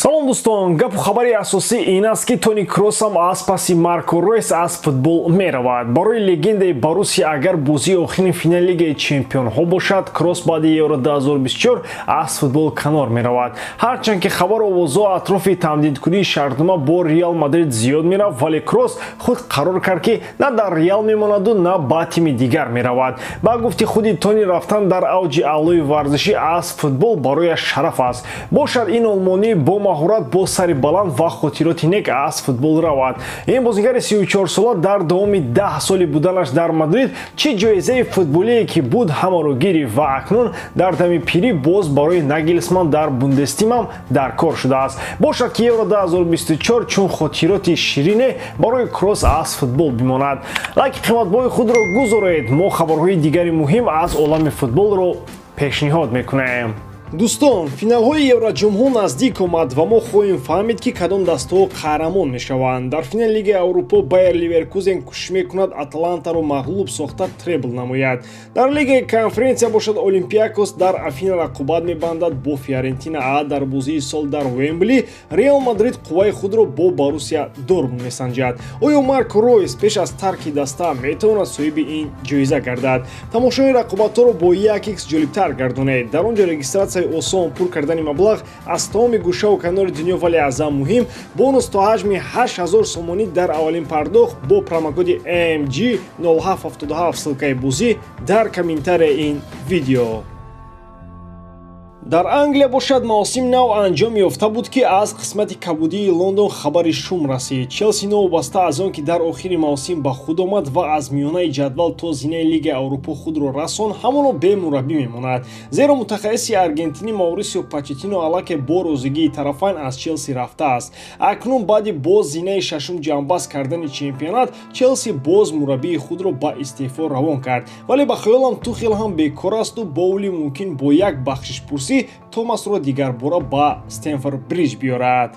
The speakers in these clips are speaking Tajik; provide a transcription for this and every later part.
Салом, дӯстон! Гапу хабари асосӣ ин аст, ки Тони Кросс ҳам аз паси Марко Ройс аз футбол меравад. Барои легендаи Боруссия агар бозии охирини финали Лигаи чемпионҳо бошад, Кросс баъди Евро 2024 аз футбол канор меравад. Ҳарчанд ки хабару овозҳо атрофи тамдидкунии шартнома бо Реал Мадрид зиёд мерафт, вале Кросс худ қарор кард, ки на дар Реал мемонаду, на ба тими дигар меравад. Ба гуфти худи Тони, рафтан дар авҷи аълои варзишӣ аз футбол барояш шараф аст. Бошад, ин олмонӣ бо маҳорат, бо сари баланд ва хотироти нек аз футбол равад. Ин бозигари 34сола дар давоми 10 соли буданаш дар Мадрид чӣ ҷоизаи футболие ки буд, ҳамаро гирифт ва акнун дар дами пирӣ боз барои Нагелсман дар Бундестимам дар кор шудааст. Бошад, ки Евро 2024 чун хотироти ширине барои Кросс аз футбол бимонад. Лайки қиматбоҳои худро гузоред, мо хабарҳои дигари муҳим аз олами футболро пешниҳод мекунем. Дӯстон, финалҳои Евроҷомҳо наздик омад ва мо хоҳем фаҳмид, ки кадом дастаҳо қаҳрамон мешаванд. Дар финали Лигаи Аврупо Байер Ливеркузен кӯшиш мекунад Атлантаро мағлуб сохта, требл намояд. Дар Лигаи Конференсия бошад, Олимпиакос дар Афина рақобат мебандад бо Фиорентина, а дар бозии сол дар Уэмбли Реал Мадрид қувваи худро бо Боруссия Дортмунд месанҷад. Оё Марко Ройс пеш аз тарки даста метавонад соҳиби ин ҷоиза гардад? Тамошои рақобатҳоро бо 1x ҷолибтар гардонед. Дар он ҷо регистратсияи осон, пур кардани маблағ аз тамоми гӯшаву канори дунё, вале аз ҳам муҳим, бонус то ҳаҷми 8000 сомонӣ дар аввалин пардохт бо промокоди MG 0777. Ссылкаи бозӣ дар комментарияи ин видео. Дар Англия бошад, мавсим нав анҷом ёфта буд, ки аз қисмати кабудии Лондон хабари шум расид. Челси, новобаста аз он ки дар охири мавсим ба худ омад ва аз миёнаи ҷадвал то зинаи Лигаи Аврупо худро расон, ҳамоно бемураббӣ мемонад, зеро мутахассиси аргентинӣ Маурисио Почетино аллакай бо розигии тарафайн аз Челси рафтааст. Акнун баъди боз зинаи шашум ҷамъбаст кардани чемпионат, Челси боз мураббии худро ба истеъфо равон кард. Вале ба хаёлам, Тухел ҳам бекор асту боули мумкин бо як бахшишпурсӣ Томасро дигарбора ба Стэмфорд Бриҷ биёрад.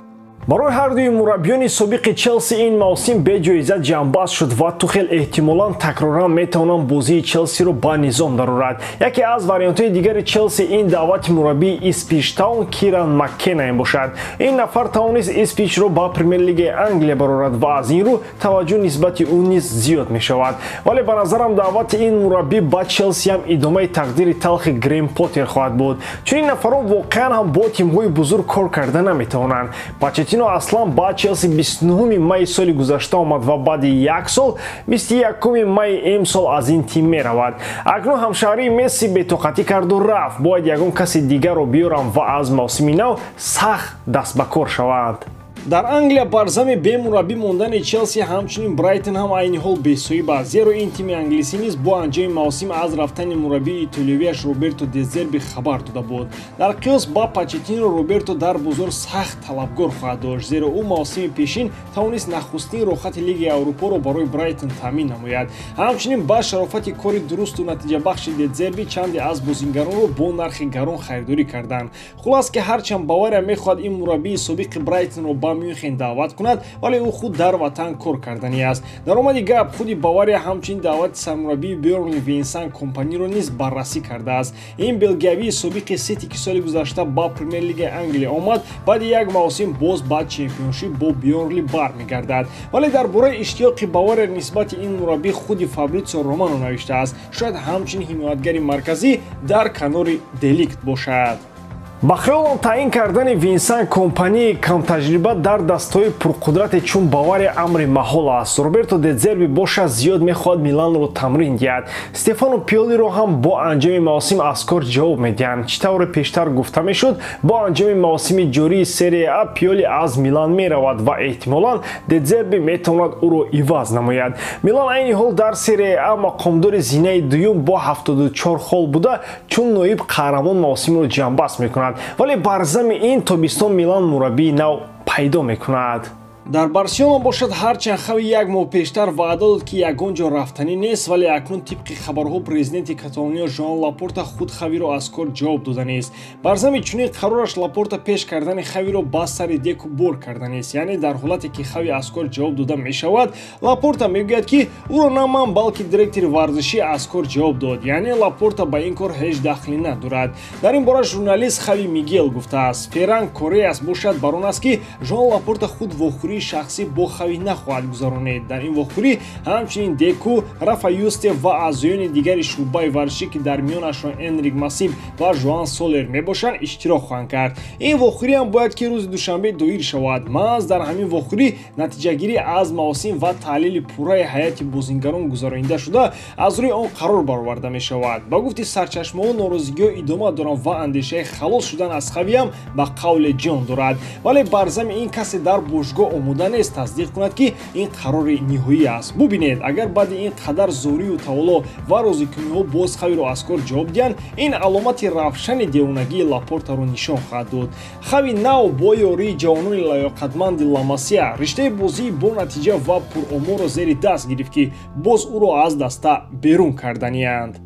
Барои ҳардуи мураббиёни собиқи Челси ин мавсим беҷоиза ҷамъбаст шуд ва Тухел эҳтимолан такроран метавонанд бозии Челсиро ба низом дарорад. Яке аз вариантҳои дигари Челси ин даъвати мураббии Ипсвич Таун Киран Маккена мебошад. Ин нафар тавонист Ипсвичро ба Премер-лигаи Англия барорад ва аз ин рӯ таваҷҷӯҳ нисбати ӯ низ зиёд мешавад. Вале ба назарам, даъвати ин мураббӣ ба Челси ҳам идомаи тақдири талхи Грем Поттер хоҳад буд. Чунин нафарон воқеан ҳам бо тимҳои бузург кор карда наметавонанд. Почетино аслан ба Челси 29 майи соли гузашта омад ва баъди як сол, 21 майи имсол, аз ин тим меравад. Акнун ҳамшаҳрии Месси бетоқатӣ карду рафт. Бояд ягон каси дигарро биёрам ва аз мавсими нав сахт даст ба кор шаванд. Дар Англия бар зами бемураббӣ мондани Челси, ҳамчунин Брайтон ҳам айни ҳол бесоҳиб аст, зеро ин тими англисӣ низ бо анҷоми мавсим аз рафтани мураббии итолиёвиаш Роберто Дезерби хабар дода буд. Дар қиёс ба Почетино, Роберто дар бозор сахт талабгор хоҳад дошт, зеро ӯ мавсими пешин тавонист нахустин роҳхати Лигаи Аврупоро барои Брайтон таъмин намояд. Ҳамчунин ба шарофати кори дурусту натиҷабахши Дезерби чанде аз бозингаронро бо нархи гарон харидорӣ карданд. Хулас, ки ҳарчанд Бавария мехоҳад ин мураббии собиқи Брайтонро ба Мюнхен даъват кунад, вале ӯ худ дар ватан кор карданӣ аст. Даромади гап, худи Бавария ҳамчунин даъвати сармураббии Бернли Винсан Компаниро низ баррасӣ кардааст. Ин белгиявии собиқи Сити, ки соли гузашта ба Премер-лигаи Англия омад, баъди як мавсим боз ба чемпионшип бо Бернли бармегардад. Вале дар бораи иштиёқи Бавария нисбати ин мураббӣ худи Фабритсио Романо навиштааст. Шояд ҳамчунин ҳимоятгари марказӣ дар канори Деликт бошад. Ба хаёлам, таъин кардани Винсан Компании камтаҷриба дар дастҳои пурқудрате чун Бавария амри маҳол аст. Роберто Дедзерби бошад, зиёд мехоҳад Миланро тамрин диҳад. Стефано Пиолиро ҳам бо анҷоми мавсим аз кор ҷавоб медиҳанд. Чӣ тавре пештар гуфта мешуд, бо анҷоми мавсими ҷории Серия А Пиоли аз Милан меравад ва эҳтимолан Дедзерби метавонад ӯро иваз намояд. Милан айни ҳол дар Серия А мақомдори зинаи дуюм бо 74 хол буда, чун ноиб қаҳрамон мавсимро ҷамъбаст мекунад, вале бар зами ин тобистон Милан мураббии нав пайдо мекунад. Дар Барселона бошад, ҳарчанд Хави як моҳ пештар ваъда дод, ки ягон ҷо рафтанӣ нест, вале акнун тибқи хабарҳо президенти Каталониё Жоан Лапорта худ Хавиро аз кор ҷавоб доданист. Бар зами чунин қарораш Лапорта пеш кардани Хавиро ба сари Деку бор карданист. Яъне дар ҳолате ки Хави аз кор ҷавоб дода мешавад, Лапорта мегӯяд, ки ӯро на ман, балки директори варзишӣ аз кор ҷавоб дод. Яъне Лапорта ба ин кор ҳеҷ дахле надорад. Дар ин бора журналист Хави Мигел гуфтааст. Ферран Кореас бошад бар он аст, ки Жоан Лапорта худ вохӯрии шахсӣ бо Хави нахоҳад гузаронид. Дар ин вохӯрӣ ҳамчунин Деку, Рафа Юсте ва аъзоёни дигари шӯъбаи варзишӣ, ки дар миёнашон Энрик Масиб ва Жоан Солер мебошанд, иштирок хоҳанд кард. Ин вохӯрӣ ҳам бояд ки рӯзи душанбе доир шавад. Маҳз дар ҳамин вохӯрӣ натиҷагирӣ аз мавсим ва таҳлили пурраи ҳайати бозингарон гузаронида шуда, аз рӯи он қарор бароварда мешавад. Ба гуфти сарчашмаҳо, норозигиҳо идома доранд ва андешаи халос шудан аз Хави ҳам ба қавле ҷон дорад. Вале бар зами ин касе дар бошгоҳ омода нест тасдиқ кунад, ки ин қарори ниҳоӣ аст. Бубинед, агар баъди ин қадар зорию таволо ва розикуниҳо боз Хавиро аз кор ҷавоб диҳанд, ин аломати равшани девонагии Лапортаро нишон хоҳад дод. Хави нав бо ёрии ҷавонони лаёқатманди Ламасия риштаи бозии бо натиҷа ва пуроморро зери даст гирифт, ки боз ӯро аз даста берун карданиянд.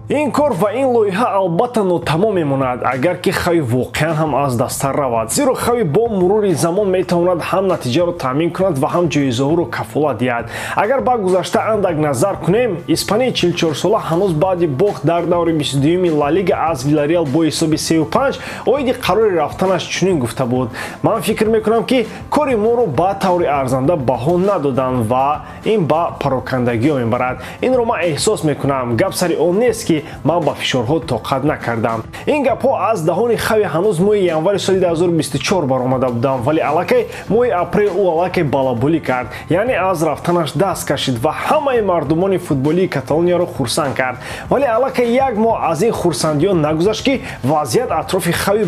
Ин кор ва ин лоиҳа албатта нотамом мемонад, агар ки Хави воқеан ҳам аз даста равад, зеро Хави бо мурури замон метавонад ҳам натиҷаро таъмин кунад ва ҳам ҷоизаҳоро кафолат диҳад. Агар ба гузашта андак назар кунем, испании 44сола ҳанӯз баъди бохт дар даври 22-юми Ла Лига аз Вилареал бо ҳисоби 3-5 оиди қарори рафтанаш чунин гуфта буд: «Ман фикр мекунам, ки кори моро ба таври арзанда баҳо надоданд ва ин ба парокандагиҳо мебарад. Инро ман эҳсос мекунам. Гап сари он нест, ки ман ба фишорҳо тоқат накардам». Ин гапҳо аз даҳони Хави ҳанӯз моҳи январи соли 2024 баромада буданд, вале аллакай моҳи апрел ӯ аллакай балаболӣ кард, яъне аз рафтанаш даст кашид ва ҳамаи мардумони футболии Каталонияро хурсанд кард. Вале аллакай як моҳ аз ин хурсандиҳо нагузашт, ки вазъият атрофи Хави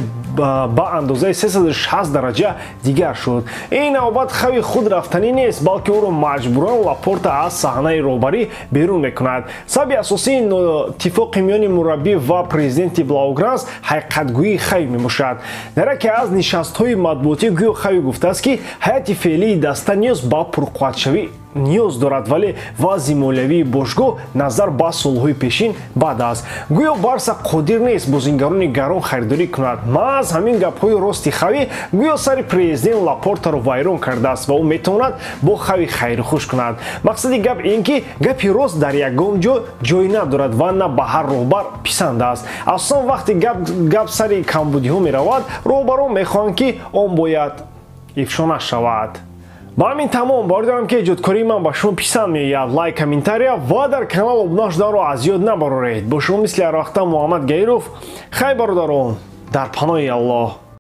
ба андозаи 360 дараҷа дигар шуд. Ин навбат Хави худ рафтанӣ нест, балки ӯро маҷбуран Лапорта аз саҳнаи роҳбарӣ берун мекунад. Сабаби асосии ноиттифоқи миёни мураббӣ ва президенти блаугранс ҳақиқатгӯии Хави мебошад. Дар яке аз нишастҳои матбуотӣ гӯё Хави гуфтааст, ки ҳайати феълии даста ниёз ба пурқувватшавӣ ниёз дорад, вале вазъи молиявии бошгоҳ назар ба солҳои пешин бад аст. Гӯё Барса қодир нест бозингарони гарон харидорӣ кунад. Маҳз ҳамин гапҳои рости Хави гӯё сари президент Лапортаро вайрон кардааст ва ӯ метавонад бо Хави хайрухуш кунад. Мақсади гап ин ки гапи рост дар ягон ҷо ҷой надорад ва на ба ҳар роҳбар писанд аст. Асосан вақте гап сари камбудиҳо меравад, роҳбарон мехоҳанд, ки он бояд ифшо нашавад. Ба ҳамин тамом. Бовар дорам, ки эҷодкории ман ба шумо писанд меояд. Лайк, комментария ва дар канал обуна шуданро аз ёд набароред. Бо шумо мисли ҳар вақта Муҳаммад Гаиров. Хай, бародарон, дар паноҳи Аллоҳ.